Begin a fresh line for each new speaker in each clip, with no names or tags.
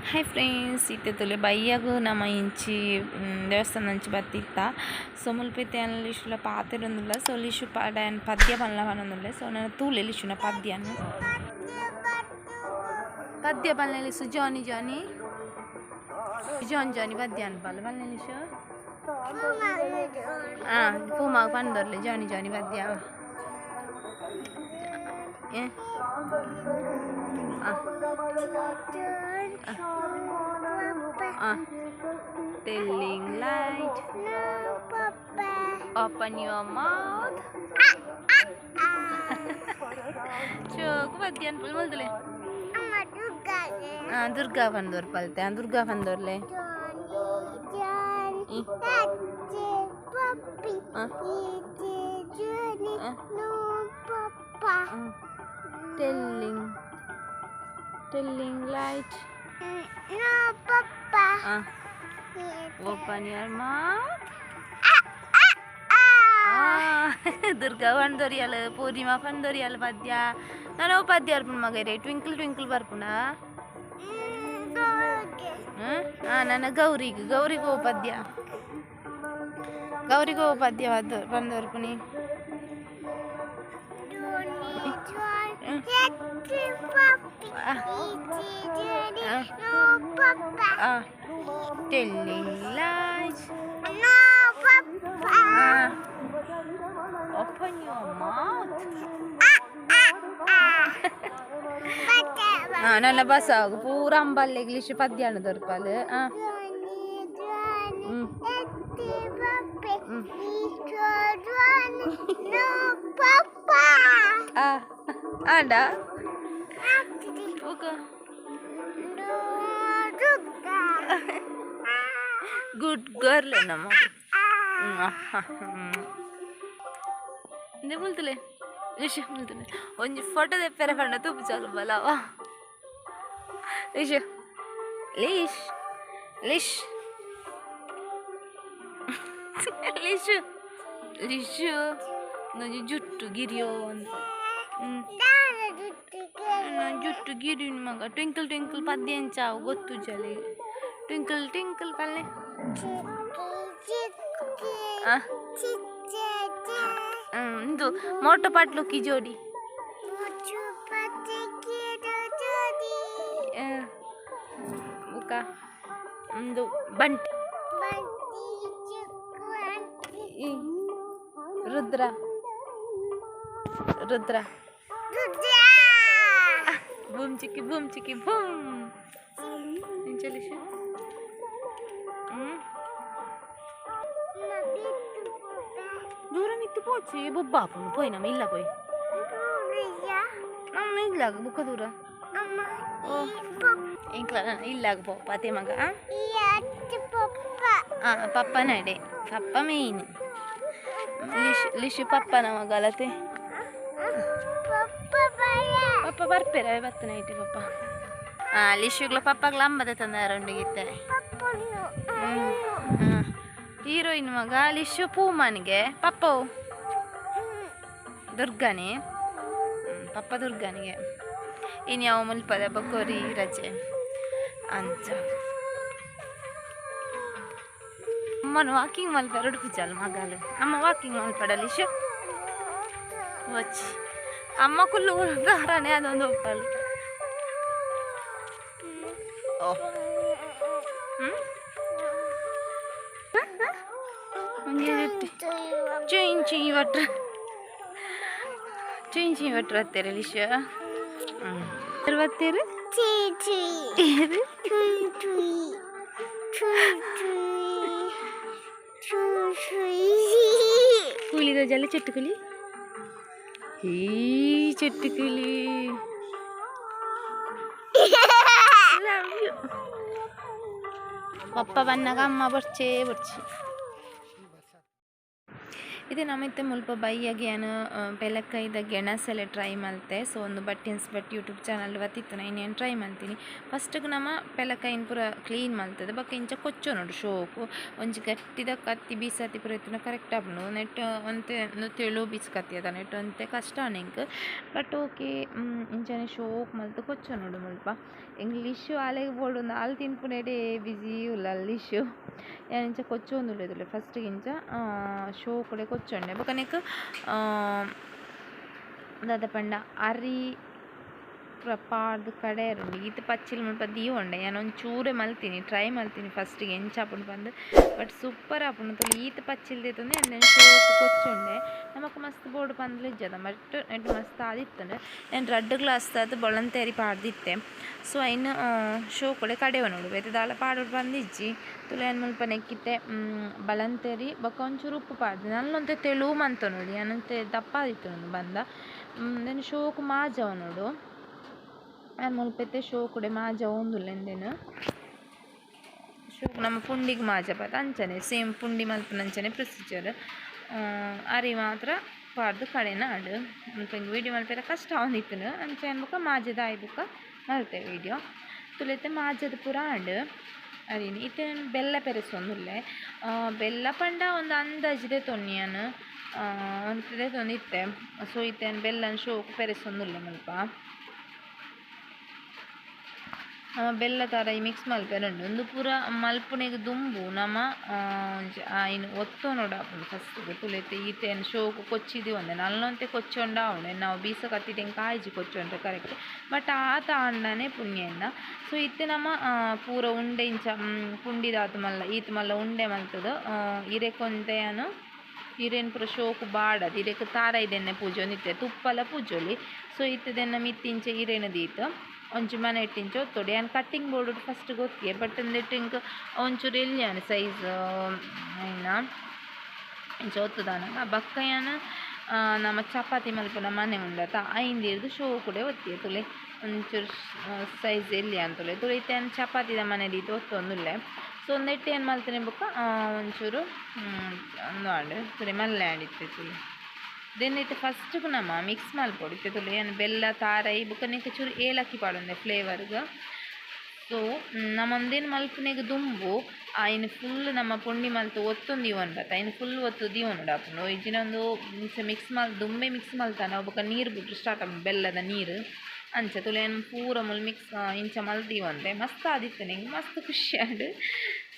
Hi friends, ಇತ್ತೆ ತೂಲೆ ಬಯ್ಯಗು ನಮ ಇಂಚಿ ದೇವಸ್ಥಾನ ಅಂಚಿ ಬತ್ತಿತ್ತ. ಸೊ ಮುಲ್ಪ ಇತ್ತೆ ಯಾನ್ ಲಿಶುಲ ಪಾತೆರೊಂದುಲ್ಲ. ಸೊ ಲಿಶು ಪಾಡಯನ್ ಪದ್ಯ ಪನ್ಲ ಪನೊಂದುಲ್ಲೆ. ಸೊ ನನ ತೂಲೆ ಲಿಶುನ ಪದ್ಯನ್. ಪದ್ಯ ಪನ್ಲೆ ಲಿಶು. ಜಾನಿ ಜಾನಿ ಜಾನ್ ಜಾನಿ ಪದ್ಯ ಅನ್ಪಲ್ಲ, ಪನ್ಲೆ ಲಿಶು. ಹಾಂ, ಪೂಮಾಗ್ ಪಂದೊರ್ಲೆ ಜಾನಿ ಜಾನಿ ಪದ್ಯ. ಏ Telling light. Open your mouth. ಚೋಕು ಪದ್ಯ ಅನ್ಪಲ್ ಮಲ್ದಲೆ. ಹಾಂ, ದುರ್ಗಾ ಪಂದೋರ್ ಪಲ್ತೆ. ಹಾಂ, Durga ಪಂದೋರ್ಲೆ. Telling, telling light.
No, Papa.
Open your mouth. Durga ಪಂದೊರಿಯಲ್, ಪೂರ್ಣಿಮಾ ಪಂದೊರಿಯಲ್ ಪದ್ಯ. ನಾನು ಪದ್ಯ ಬರ್ಪುಂಡು ಮಗೈರೆ. Twinkle twinkle ಬರ್ಪುಂಡ? ಹಾಂ, ನನ್ನ ಗೌರಿಗೆ, ಗೌರಿಗೆ ಪದ್ಯ, ಗೌರಿಗೆ ಪದ್ಯ ಪಂದೊರ್ಪುನಿ. Telling lies.
No, Papa.
Open your mouth. ಹಾಂ, ನನ್ನ ಬಸ್ ಪೂರ ಅಂಬಲ್ಲೆ ಇಂಗ್ಲೀಷ್ ಪದ್ಯಾನ ದೊರ್ಪಾಲ್. ಹಾಂ, ಹ್ಞೂ ಆಂಡ ಓಕೆ. ಗುಡ್ ಗರ್ಲ್ ನಮ್ಮ. ಇಂದೆ ಮುಲ್ತಲೆ ನಿಶು, ಮುಲ್ತಲೆ. ಒಂಜಿ ಫೋಟೋ ದೆಪ್ಪೆರೆ ಪಂಡ ತೂಪು ಚಾಲು ಬಲವ. ಲಿಶು, ಲಿಶ್, ಲಿಶ್, ಲಿಶು, ಲಿಶು, ಒಂಜಿ ಜುಟ್ಟು ಗಿರಿಯೋ. ಜುಟ್ಟು ಗಿರಿ ಮಗ. ಟ್ವಿಂಕಲ್ ಟ್ವಿಂಕಲ್ ಪದ್ಯ ಎಂಚಾವು ಗೊತ್ತು ಜಲೆ? ಟ್ವಿಂಕಲ್ ಟ್ವಿಂಕಲ್ ಪಲ್ಲೆ. ಇಂದು ಮೋಟು ಪಟ್ಲು ಕಿ ಜೋಡಿ. ಬುಕ್ಕ ಒಂದು ಬಂಟಿ, ರುದ್ರ, ರುದ್ರ. ಬೂಮ್ ಚಿಕ್ಕಿ ಬೂಮ್ ಚಿಕ್ಕಿ ಬೂಮ್. ಎಂಚಲಿಶು? ದೂರ ಮಿತ್ತು ಪೋಚಿ ಬೊಬ್ಬಾಪುಂಡು. ಪೋಯ್, ನಮ್ಮ ಇಲ್ಲ ಪೋಯ್, ನಮ್ಮ ಇಲ್ಲಾಗ ಬುಕ್ಕ ದೂರ. ಎಂಕ್ಲ ಇಲ್ಲಾಗ ಪೋಪ ಮಗ. ಹಾಂ, ಪಪ್ಪ ನಡೆ, ಪಪ್ಪ ಮೇಯ್ನ್. ಲಿಶು, ಲಿಶು ಪಪ್ಪನ ಮಗಲತೆ. ಪಪ್ಪ ಬರ್ಪೇರ ಬತ್ತ ನೈಟ್ ಪಪ್ಪ. ಹಾಂ, ಲಿಶುಗ್ಲ ಪಪ್ಪಗ್ಲ ಅಂಬದ ತಂದಾರೊಂಡಿಗಿತ್ತೆ. ಹಾಂ, ಹೀರೋಯಿನ್ ಮಗ ಲಿಶು ಪೂಮನ್ಗೆ, ಪಪ್ಪವು ದುರ್ಗಾನೆ, ಪಪ್ಪ ದುರ್ಗಾನಿಗೆ. ಇನ್ಯಾವ ಮುಲ್ಪದ ಬಕ್ಕೋರಿ ರಜೆ ಅಂಚ. ಅಮ್ಮನ ವಾಕಿಂಗ್ ಮಲ್ಪೆರಡು ಉಡುಪುಜಾಲ್ ಮಗಲು. ಅಮ್ಮ ವಾಕಿಂಗ್ ಮಲ್ಪಡ ಲಿಶು ವಚ್ಚಿ. ಅಮ್ಮ ಕುಲ್ಲು ದಾರಾನೆ ಅದೊಂದು ಒಪ್ಪಲು. ಓ ಚೈನ್ ಚೈನ್ ವಟ್ರ, ಚೈನ್ ಚೈನ್ ವಟ್ರ ಬತ್ತೀರ ಲಿಶು? ಬತ್ತೀರು. ಕೂಲಿದ ಜಲ చెట్టు కూలి, ಈ చెట్టు కూలి. ಪಪ್ಪ ಬನ್ನಾಗ ಅಮ್ಮ ಬರ್ಚೇ ಬರ್ಚಿ. ಇತ್ತೆ ನಮ ಇತ್ತೆ ಮುಲ್ಪ ಬಯ್ಯಗ್ ಯಾನ್ ಪೆಲಕ್ಕೈದ ಗೆಣಸೆಲೆ ಟ್ರೈ ಮಲ್ತೆ. ಸೊ ಒಂದು ಬಟ್ಟಿನ್ಸ್ ಬಟ್ ಯೂಟ್ಯೂಬ್ ಚಾನಲ್ ಬತ್ತಿತ್ತು ಐನ್ ಯಾನ್ ಟ್ರೈ ಮಲ್ತೀನಿ. ಫಸ್ಟ್ಗೆ ನಮ ಪೆಲಕ್ಕೈನ್ ಪೂರ ಕ್ಲೀನ್ ಮಲ್ತದೆ ಬೊಕ್ಕ ಇಂಚ ಕೊಚ್ಚೊನೊಡು ಶೋಕು ಒಂಜಿ ಗಟ್ಟಿದ ಕತ್ತಿ ಬೀಸತ್ತಿ ಪೂರ ಇತ್ತುಂಡ ಕರೆಕ್ಟ್ ಆಪುಂಡು. ನೆಟ್ ಒಂತೆ ತೆಳು ಬೀಸ್ ಕತ್ತಿ ಅದ ನೆಟ್ ಒಂತೆ ಕಷ್ಟ ಎಂಕ್ ಬಟ್ ಓಕೆ ಇಂಚನೆ ಶೋಕ್ ಮಲ್ತ್ ಕೊಚ್ಚೊನೊಡು ಮುಲ್ಪ. ಇಂಗ್ಲೀಷು ಆಲೆಗ್ ಬೋಡು ಆಲ್ ತಿನ್ಪುನೆಡೆ ಬಿಸಿ ಉಲ್ಲ ಲಿಶು ಯಾನ್ ಇಂಚ ಕೊಚ್ಚೊಂದುಲ್ಲೆ ಫಸ್ಟ್ ಇಂಚ ಶೋಕುಡೆ ಕೊಚ್ಚೊಂಡೆ ಬೊಕ ನೆಕ್ ದಾದ ಪಂಡ ಅರಿ ಪೂರ ಪಾಡ್ದ್ ಕಡೆಯರುಂಡು ಈತ್ ಪಚ್ಚಿಲ್ ಮುಲ್ಪ ದೀವೊಂಡೆ ಯಾನ್ ಒಂಚೂರೆ ಮಲ್ತೀನಿ ಟ್ರೈ ಮಲ್ತೀನಿ ಫಸ್ಟಿಗೆ ಎಂಚ ಆಪುಂಡು ಪಂದ್ ಬಟ್ ಸೂಪರ್ ಆಪುಂಡು. ತೂಲೆ ಈತ್ ಪಚ್ಚಿಲ್ ದೆತ್ತೊಂದು ಯಾನ್ ಶೋಕು ಕೊಚ್ಚೊಂಡೆ ನಮಕ್ ಮಸ್ತ್ ಬೋಡು ಪಂದ್ಲ ಇಜ್ಜದ ಬಟ್ ನೆಟ್ ಮಸ್ತ್ ಆದಿತ್ತುಂಡು. ಯಾನ್ ರಡ್ಡ್ ಗ್ಲಾಸ್ ದಾತ್ ಬೊಳಂತೆ ಅರಿ ಪಾಡ್ದಿತ್ತೆ. ಸೊ ಐನ್ ಶೋಕುಡೆ ಕಡೆವೊನೊಡು ಬೇತೆ ದಾಲ ಪಾಡೊಡು ಪಂದಿಜ್ಜಿ. ತೂಲೆ ಯಾನ್ ಮುಲ್ಪ ನೆಕ್ಕಿತ್ತೆ ಬೊಳಂತೆರಿ ಬೊಕ ಒಂಚೂರು ಉಪ್ಪು ಪಾಡ್ದೆ ನಲ್ಲೊಂತೆ ತೆಳು ಮಂತೊನೊಡು ಯಾನ್ ಒಂತೆ ದಪ್ಪ ಆದಿತ್ತುಂಡು ಬಂದ ದೆನ್ ಶೋಕು ಮಾಜವೊನೊಡು ಯಾನ್ ಮುಲ್ಪ ಇತ್ತೆ ಶೋಕುಡೆ ಮಾಜವೊಂದುಲ್ಲೆ ಇಂದೆನ್ ಶೋಕು ನಮ ಪುಂಡಿಗ್ ಮಾಜಪದ ಅಂಚನೆ ಸೇಮ್ ಪುಂಡಿ ಮಲ್ಪುನಂಚನೆ ಪ್ರೊಸೀಜರ್ ಅರಿ ಮಾತ್ರ ಪಾಡ್ದ್ ಕಡೆನಾಡ್ ಮುಲ್ಪ ಎಂಕ್ ವೀಡಿಯೋ ಮಲ್ಪೆರೆ ಕಷ್ಟ ಆವೊಂದಿತ್ತುಂಡು ಅಂಚ ಯಾನ್ ಬೊಕ ಮಾಜದ ಆಯಿ ಬೊಕ ಮಲ್ತೆ ವೀಡಿಯೋ. ತೂಲೆ ಇತ್ತೆ ಮಾಜದ್ ಪೂರ ಆಂಡ್ ಅರಿನ್ ಇತ್ತೆ ಯಾನ್ ಬೆಲ್ಲ ಪೆರೆಸೊಂದುಲ್ಲೆ. ಬೆಲ್ಲ ಪಂಡ ಒಂದು ಅಂದಾಜಿ ದೆತೊನ್ನಿ ಯಾನ್ ಒಂತೆ ದೆತೊಂದಿತ್ತೆ. ಸೊ ಇತ್ತೆ ಯಾನ್ ಬೆಲ್ಲನ್ ಶೋಕು ಪೆರೆಸೊಂದುಲ್ಲೆ ಮುಲ್ಪ. ನಮ ಬೆಲ್ಲ ತಾರಾಯಿ ಮಿಕ್ಸ್ ಮಲ್ಪೆರೆ ಉಂಡು ಉಂದು ಪೂರ ಮಲ್ಪುನೆಗ್ ದುಂಬು ನಮ ಒಂಜಿ ಐನ್ ಒತ್ತೊನೊಡಾಪುಂಡು ಫಸ್ಟ್ಗ್. ತೂಲೆ ಇತ್ತೆ ಈತೆ ಯಾನ್ ಶೋಕು ಕೊಚ್ಚಿದಿ ಒಂದೆ ನಲ್ಲೊಂತೆ ಕೊಚ್ಚೊಂಡ ಆವೊಡು ನಾವು ಬೀಸ ಕತ್ತಿಡ್ ಎಂಕ್ ಆಯಿಜಿ ಕೊಚ್ಚೊಂಡ್ರೆ ಕರೆಕ್ಟ್ ಬಟ್ ಆತ ಆಂಡನೆ ಪುಣ್ಯ ಎನ್ನ. ಸೊ ಇತ್ತೆ ನಮ ಪೂರ ಉಂಡೆ ಇಂಚ ಪುಂಡಿದಾತ್ ಮಲ್ಲ ಈತ್ ಮಲ್ಲ ಉಂಡೆ ಮಲ್ತುದು ಇರೆಕೊಂತೆ ಯಾನ್ ಇರೆನ್ ಪೂರ ಶೋಕು ಬಾಡದ್ ಇರೆಕ್ ತಾರಾಯಿದೆಣ್ಣೆ ಪೂಜೊಂದಿತ್ತೆ ತುಪ್ಪಲ ಪೂಜೊಲಿ. ಸೊ ಇತ್ತೆ ದೆನ್ನ ಮಿತ್ತ್ ಇಂಚ ಇರೆನ್ ದೀತ್ ಒಂಜಿ ಮನೆಟ್ ಇಂಚ ಒತ್ತೊಡು. ಯಾನ್ ಕಟ್ಟಿಂಗ್ ಬೋರ್ಡ್ ಫಸ್ಟ್ ಗೊತ್ತಿಯೆ ಬಟ್ ಉಂದೆಟ್ ಎಂಕ್ ಒಂಚೂರು ಎಲ್ಯ ಸೈಜ್ ಐನ ಇಂಚ ಒತ್ತುದಾನಗ ಬೊಕ್ಕ ಯಾನ್ ನಮ ಚಪಾತಿ ಮಲ್ಪುನ ಮನೆ ಉಂಡತ ಐನ್ ದೀಡ್ದ್ ಶೋಕುಡೆ ಒತ್ತಿಯೆ ತೂಲೆ ಒಂಚೂರು ಸೈಜ್ ಎಲ್ಯ ತೂಲೆ ತೂಲೆ ಇತ್ತೆ ಯಾನ್ ಚಪಾತಿದ ಮನೆ ದೀದ್ ಒತ್ತೊಂದುಲ್ಲೆ. ಸೊ ಉಂದೆಟ್ ಏನ್ ಮಲ್ತಿನಿ ಬೊಕ್ಕ ಒಂಚೂರು ಉಂದು ಆಂಡ್ ತೂಲೆ ಮಲ್ಲೆ ಆಂಡ್ ಇತ್ತೆ ತೂಲೆ. ದೆನ್ ಇತ್ತೆ ಫಸ್ಟ್ಗ್ ನಮ ಮಿಕ್ಸ್ ಮಲ್ಪೊಡು ಇತ್ತೆ ತೂಲೆ ಯಾನ್ ಬೆಲ್ಲ ತಾರಾಯಿ ಬೊಕ್ಕ ನೆಕ್ಕ್ ಚೂರು ಏಲಕ್ಕಿ ಪಾಡೊಂದೆ ಫ್ಲೇವರ್ಗ್. ಸೊ ನಮ ಉಂದೆನ್ ಮಲ್ಪುನೆಗ್ ದುಂಬು ಐನ್ ಫುಲ್ ನಮ ಪುಂಡಿ ಮಲ್ತ್ ಒತ್ತೊಂದು ದೀವೊನೊಡತ್ತ ಐನ್ ಫುಲ್ ಒತ್ತು ದೀವೊನೊಡಾಪುಂಡು ಇಜ್ಜಿಂಡ ಉಂದು ಮಿಕ್ಸ್ ಮಲ್ ದುಂಬೆ ಮಿಕ್ಸ್ ಮಲ್ತಂಡ ಅವು ಬೊಕ್ಕ ನೀರು ಬುಡ್ರೆ ಸ್ಟಾರ್ಟ್ ಆಪುಂಡು ಬೆಲ್ಲದ ನೀರು. ಅಂಚ ತೂಲೆ ಯಾನ್ ಪೂರ ಮೂಲು ಮಿಕ್ಸ್ ಇಂಚ ಮಲ್ತ್ ದೀವೊಂದೆ ಮಸ್ತ್ ಆದಿತ್ತುಂಡು ಎಂಕ್ ಮಸ್ತ್ ಖುಷಿ ಆಂಡ್.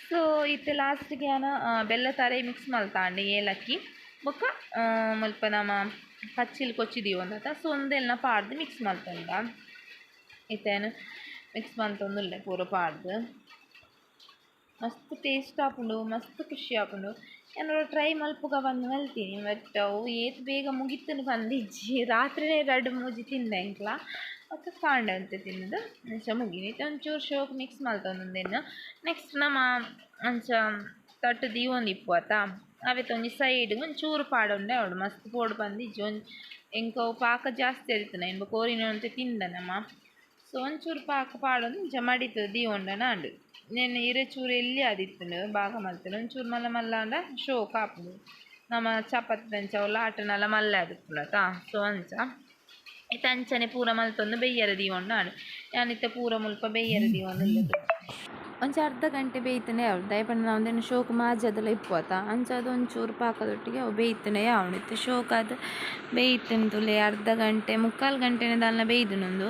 ಸೊ ಇತ್ತೆ ಲಾಸ್ಟ್ಗ್ ಯಾನ್ ಬೆಲ್ಲ ತಾರಾಯಿ ಮಿಕ್ಸ್ ಮಲ್ತಾಂಡ್ ಏಲಕ್ಕಿ ಬೊಕ್ಕ ಮುಲ್ಪ ನಮ ಪಚ್ಚಿಲ್ ಕೊಚ್ಚಿ ದೀವೊಂದತ್ತ ಸೊ ಉಂದೆಲ್ನ ಪಾಡ್ದ್ ಮಿಕ್ಸ್ ಮಲ್ತೊಂದ ಇತ್ತೆ ಯಾನ್ ಮಿಕ್ಸ್ ಮಲ್ತೊಂದುಲ್ಲೆ ಪೂರ ಪಾಡ್ದ್ ಮಸ್ತ್ ಟೇಸ್ಟ್ ಆಪುಂಡು ಮಸ್ತ್ ಖುಷಿ ಆಪುಂಡು. ಯಾನ್ ಟ್ರೈ ಮಲ್ಪುಗ ಪಂದ್ ಮಲ್ತೀನಿ ಬಟ್ ಅವು ಏತ್ ಬೇಗ ಮುಗಿತುಂಡು ಪಂದಿಜ್ಜಿ. ರಾತ್ರಿನೇ ರಡ್ಡ್ ಮೂಜಿ ತಿಂದೆ ಎಂಕ್ಲ ಬೊಕ್ಕ ಕಾಂಡೆ ಒಂತೆ ತಿಂದು ಅಂಚ ಮುಗಿನಿ. ಇತ್ತೆ ಒಂಚೂರು ಶೋಕು ಮಿಕ್ಸ್ ಮಲ್ತೊಂದುಂದೆನ್ ನೆಕ್ಸ್ಟ್ ನಮ ಅಂಚ ತಟ್ಟು ದೀವೊಂದಿಪ್ಪು ಅತ ಅವೆತ ಒಂಜಿ ಸೈಡ್ ಒಂಚೂರು ಪಾಡೊಂಡೆ ಆವೊಡು ಮಸ್ತ್ ಪೋಡು ಪಂದಿಜ್ಜಿ. ಒಂಜಿ ಎಂಕ್ ಅವು ಪಾಕ ಜಾಸ್ತಿ ಆದಿತ್ತುಂಡು ಐನ್ ಬೊಕ ಒರಿನ ಒಂತೆ ತಿಂದ ನಮ. ಸೊ ಒಂಚೂರು ಪಾಕ ಪಾಡೊಂದು ಇಂಚ ಮಡಿತ್ ದೀವೊಂಡನ ಆಂಡ್ ನೆನ್ ಇರೆ ಚೂರು ಎಲ್ಯ ಆದಿತ್ತುಂಡು ಬಾಗ ಮಲ್ತ್ಂಡ ಒಂಚೂರು ಮಲ್ಲ ಮಲ್ಲ ಆಂಡ ಶೋಕು ಆಪುಂಡು ನಮ ಚಪಾತಿದಂಚ ಅವು ಲಾಟುನಲ ಮಲ್ಲೆ ಆದಿಪ್ಪುಂಡತ. ಸೊ ಅಂಚ ಇತ್ತೆ ಅಂಚನೆ ಪೂರ ಮಲ್ತೊಂದು ಬೆಯ್ಯರೆ ದೀವೊಂಡ ಆಂಡ್ ಯಾನ್ ಇತ್ತೆ ಪೂರ ಮುಲ್ಪ ಬೆಯ್ಯರೆ ದೀವೊಂದುಲ್ಲೆ. ಒಂಜಿ ಅರ್ಧ ಗಂಟೆ ಬೇಯ್ತುಂಡೆ ಆವೊಡು ದಾಯೆ ಪಂಡ ನಮ ಉಂದೆನ್ ಶೋಕು ಮಾಜದಲ ಇಪ್ಪು ಅತ ಅಂಚಾದ್ ಒಂಚೂರು ಪಾಕದೊಟ್ಟಿಗೆ ಅವು ಬೇಯ್ತುಂಡೆ ಆವೊಡು. ಇತ್ತೆ ಶೋಕಾದ್ ಬೇಯ್ತುಂಡು ತೂಲೆ ಅರ್ಧ ಗಂಟೆ ಮುಕ್ಕಾಲು ಗಂಟೆನೆ ದಾಲ್ನ ಬೇಯ್ದುಂಡು ಉಂದು.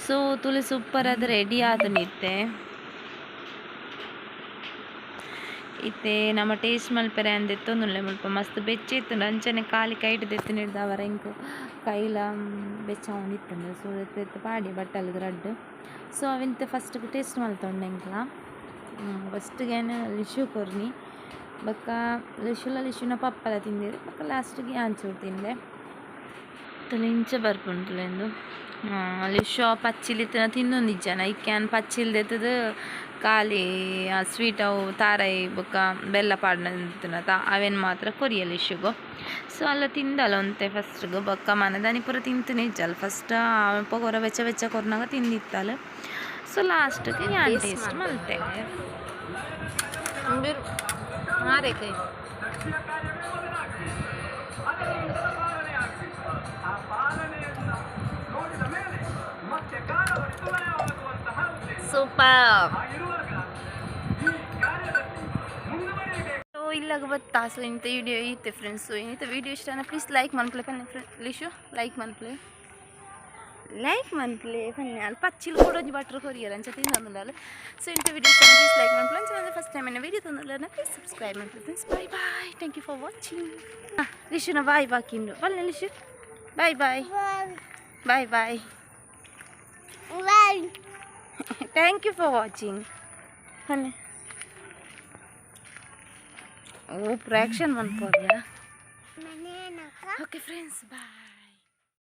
ಸೊ ತೂಲೆ ಸೂಪರ್ ಆದ್ ರೆಡಿ ಆತುಂಡು ಇತ್ತೆ. ಇತ್ತೆ ನಮ ಟೇಸ್ಟ್ ಮಲ್ಪೆರೆ ಅಂದ್ ದೆತ್ತೊಂದುಲ್ಲೆ ಮುಲ್ಪ ಮಸ್ತ್ ಬೆಚ್ಚ ಇತ್ತುಂಡು ಅಂಚನೆ ಖಾಲಿ ಕೈಟ್ ದೆತ್ತಿನೆಡ್ದಾವರ ಎಂಕ್ ಕೈಲ ಬೆಚ್ಚ ಆವೊಂದಿತ್ತುಂಡು. ಸೊ ಇತ್ತೆ ಇತ್ತೆ ಪಾಡ್ಯೆ ಬಟ್ಟಲ್ಗ್ ರಡ್ಡ್. ಸೊ ಅವೆನ್ ಇತ್ತೆ ಫಸ್ಟ್ ಟೇಸ್ಟ್ ಮಲ್ತೊಂಡೆ ಎಂಕ್ಲ. ಫಸ್ಟ್ಗೆ ಯಾನ್ ಲಿಶು ಕೊರ್ನಿ ಬೊಕ್ಕ ಲಿಶುಲ ಲಿಶುನ ಪಪ್ಪಲ ತಿಂದೆರ್ ಬೊಕ್ಕ ಲಾಸ್ಟ್ಗೆ ಯಾನ್ ಚೂರು ತಿಂದೆ. ತೂಲೆ ಇಂಚ ಬರ್ಪುಂಡು ತೂಲೆ ಉಂದು ಲಿಶು ಪಚ್ಚಿಲ್ ಇತ್ತಿನ ತಿಂದೊಂದಿಜ್ಜನ ಐಕ್ ಯಾನ್ ಪಚ್ಚಿಲ್ ದೆತ್ತುದು ಖಾಲಿ ಆ ಸ್ವೀಟ್ ಅವು ತಾರಾಯಿ ಬೊಕ್ಕ ಬೆಲ್ಲ ಪಾಡ್ನ ಅವೆನ್ ಮಾತ್ರ ಕೊರಿಯ ಲಿಶುಗು. ಸೊ ಅಲ್ಲ ತಿಂದಲ್ಲ ಒಂತೆ ಫಸ್ಟ್ಗ್ ಬೊಕ್ಕ ಮನದಾನಿ ಪೂರ ತಿಂತುನೆ ಇಜ್ಜಲ್ ಫಸ್ಟ್ ಪೊಗೊರ ಬೆಚ್ಚ ಬೆಚ್ಚ ಕೊರ್ನಾಗ ತಿಂದಿತ್ತಲ್. ಸೊ ಲಾಸ್ಟ್ಗೆ ಯಾನ್ ಟೇಸ್ಟ್ ಮಲ್ತೆ.
ಮಾರೆ ಕೈ.
ಸೂಪರ್. ಸೊ ಇಲ್ಲಾಗ ಬತ್ತಾ. ಸೊ ಇಂತ ವಿಡಿಯೋ ಈತೆ ಫ್ರೆಂಡ್ಸ್. ಸೊ ಇಂತ ವಿಡಿಯೋ ಇಷ್ಟ ಪ್ಲೀಸ್ ಲೈಕ್ ಮನ್ಪ್ಲೆ ಪನ್ನೆ. ಲಿಶು, ಲೈಕ್ ಮನ್ಪ್ಲೆ, ಲೈಕ್ ಮನ್ಪ್ಲೆ ಪನ್ನೆ. ಅಲ್ಲಿ ಪಚ್ಚಿಲ್ ಕೂಡ ಒಂಜಿ ಬಟ್ರ್ ಕೊರಿಯರ್ ಅಂಚ ತಿಂದೊಂದುಂಡಲ್ಲ. ಸೊ ಇಂತ ವಿಡಿಯೋ ಇಷ್ಟ ಪ್ಲೀಸ್ ಲೈಕ್ ಮನ್ಪ್ಲೆ. ಅಂಚ ಫಸ್ಟ್ ಟೈಮ್ ಎನ್ನ ವಿಡಿಯೋ ತೂಂದುಂಡ ಪ್ಲೀಸ್ ಸಬ್ಸ್ಕ್ರೈಬ್ ಮನ್ಪ್ಲೆ friends. Bye bye, thank you for watching. ಲಿಶುನ ಬಾಯ್ ಬಾಕಿಂಡು ಬಲ್ಲೆ. Lishu, bye bye.
Bye.
Bye bye.
Bye.
Thank you for watching ಪನ್ನೆ. ಓ ಪ್ರಾಕ್ಷನ್ ಮನ್ಪೋದ.
ಮನೇನಕ್ಕ.
Okay friends, bye.